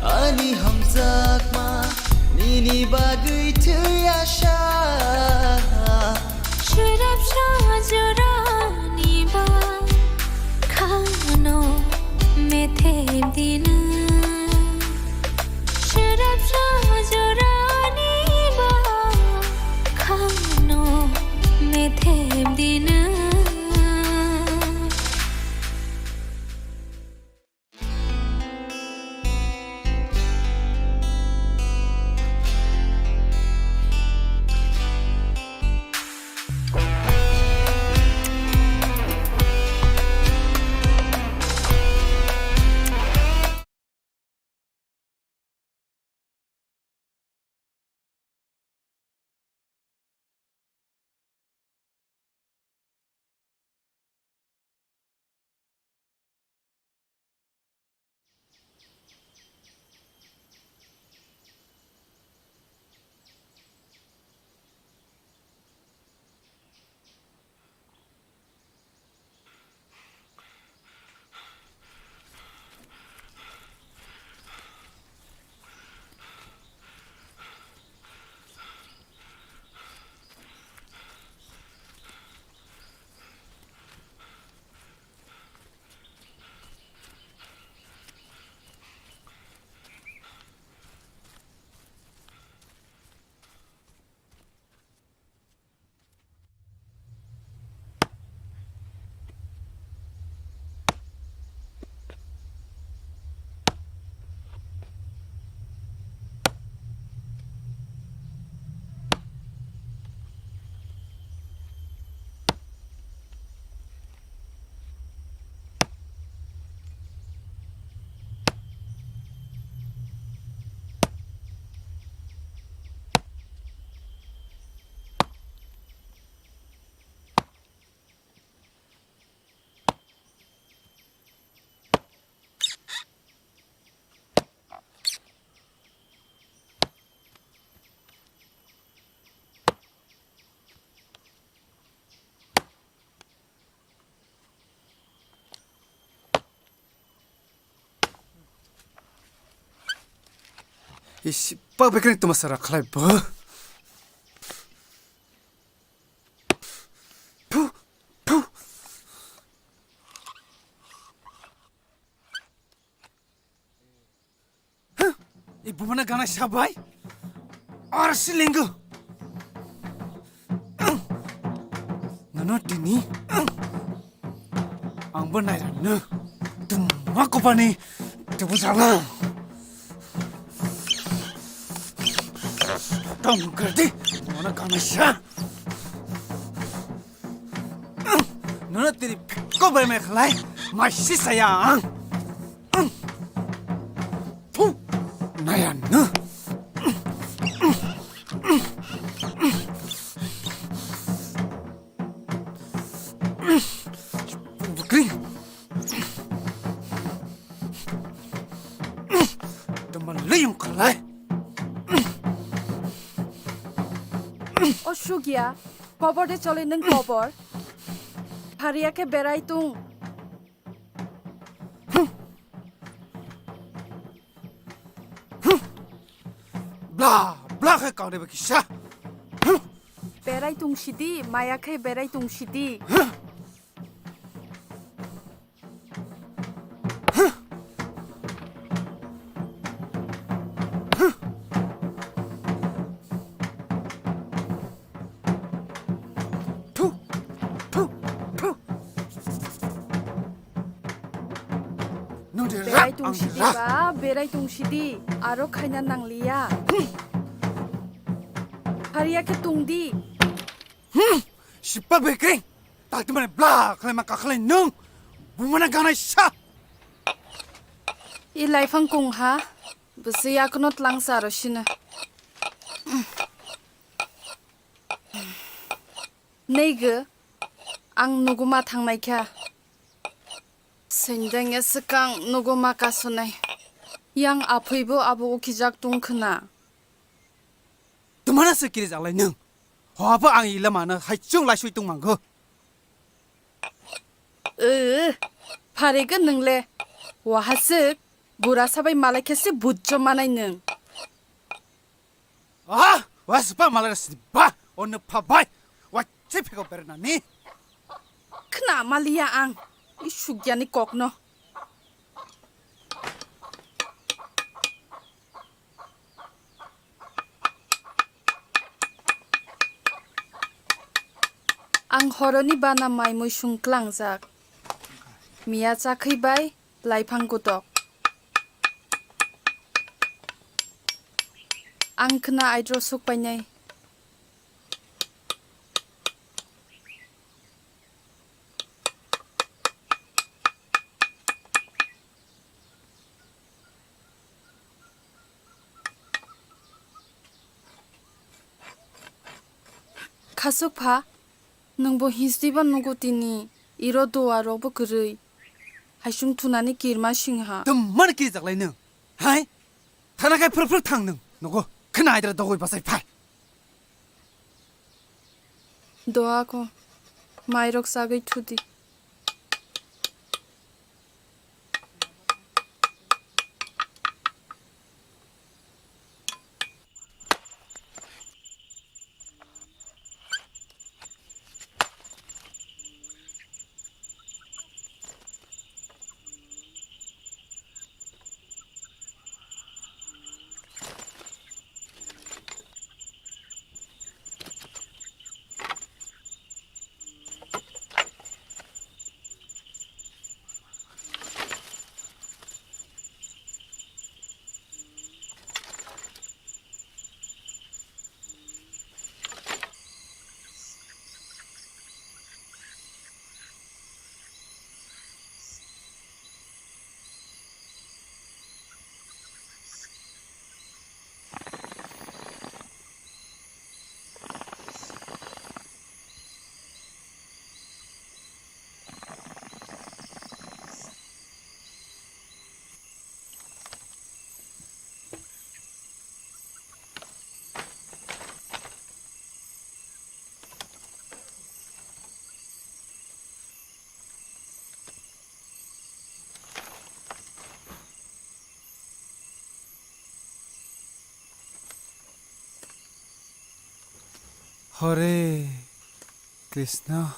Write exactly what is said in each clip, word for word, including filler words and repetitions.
Ani hamjakma nini bagwi thwi asha. Swrapsa jorani ba khano methep dina. Swrapsa jorani ba khano methep dina. Isi, pa bekreng tuma sara khlai bo. Phu, phu. Huh? I bumana gana sabai? Ar silingu. Nono tini. Ang bo nairanno. Tuma kopani. Tebu jala. Tong kerdi. Bumana gana sa. Nono tini phikko bai mai khlai. Mai si saya ang. Phu! Naya no. Bukri. Tama liyung khlai. O sugya, kobor de chole nang kobor. Phariya khe berai tung. Bla, bla khe kaunwi ba kisa. Berai tung sidi, maya khe berai tung sidi. Thu, thu, thu. Nung de berai rak, tung ang sidi rak. Ba, berai tung sidi. Aro khaina nangliya. Phariya khe tung di. Sipa bekreng. Tak tu mana bla khlai ma ka khlai nung. Bumana ganai sa. I laifang kung ha. Bwswi yakono tlangsa aro sino. Neigo, ang nuguma thangnai kha. Sendeng ya swkang nuguma kasonai. Yang aphwibo abo ukhijak tong khna. Twmana se kiri jalai nung. Hobo ang ila mano hai chung lai sui tung manggo. Ee, pharigwn nwngle. Wahaswk Bura sabai malai khe se bujjo manai nwng. Ah, wa spa malai sidi ba, onno pha bai, wa che phego bernani. Khna maliya ang, i sugyani kokno. Ang horoni bana mai muisung tlangjak. Miya chakhwi bai laiphang gutok. Ang khna aidro suk painai. Khasuk pha, nwngbo hisdi ba nugo tini, iro duwa rokbo kwrwi. Haisung thunani kirma singha. Twmani kijaklai nwng, hai? Thana khai phwrwk phwrwk thang nwng, nugo, khna aidra dogwi bachai phai. Doa ko, mairok sagwi thudi. Hare Krishna.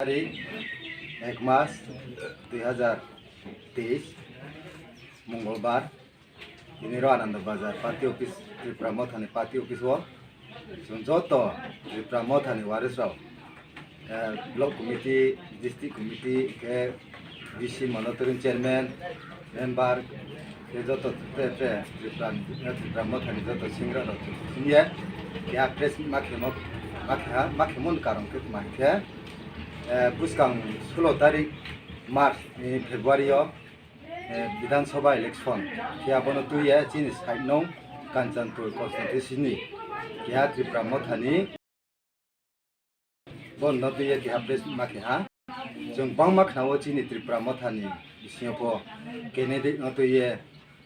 Tarik ek March dui hajar teis, Mongolbar, tini ro Ananda Bazar party office, Tripura Mothani party office o chwng joto Tripura Mothani warisrok, eh, block committee, district committee, khe D C monitoring chairman, member, khe joto te, te Tripura, Tripura Mothani joto singra rok chwng sumya, khe a press ma khemo, ma khe ha, ma khemo ni karon khe tma khe, eh, bwskang sulo tarik March ni February o, eh, Bidhan Sabha election, khe abono twiya chini side nung Kanchanpur constituency ni, khe a Tripura Mothani Bono twiwi keha press ma keha. Chwng bangma khna-o chini Tripura Mothani bisingo pho candidate no twiwi,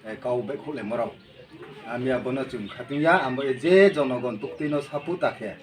eh, kau bai khulai morok. Hamya bono chwng khatung ya, amo je jonogon tuktwi no sapu ta khe.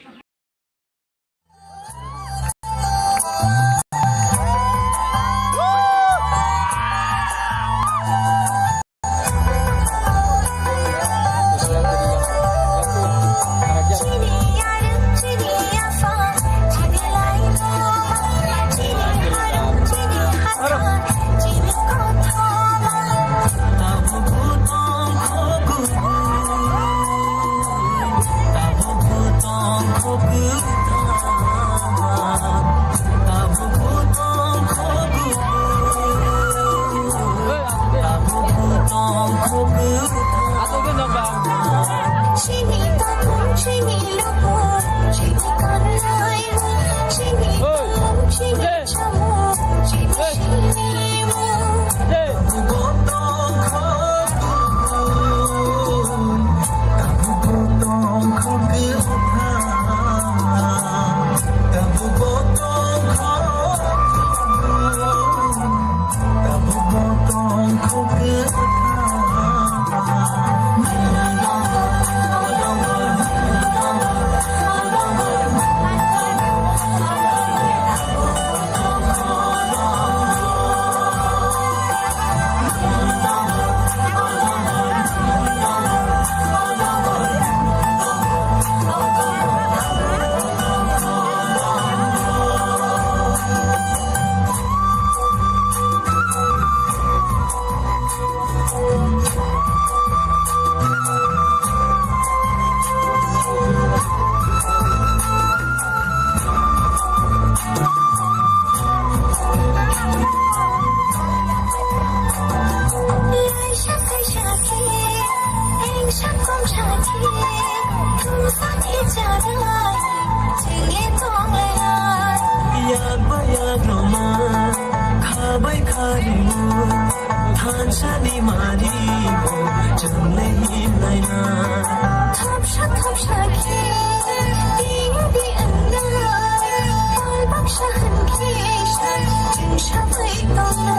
Yak ba yak roma, kha bai kha rimo, thansa ni mari bo, chwng le hin nai na. Thopsa thopsa khe, di di ang na, kol baksa han khe, sa chwng sa bai tong na.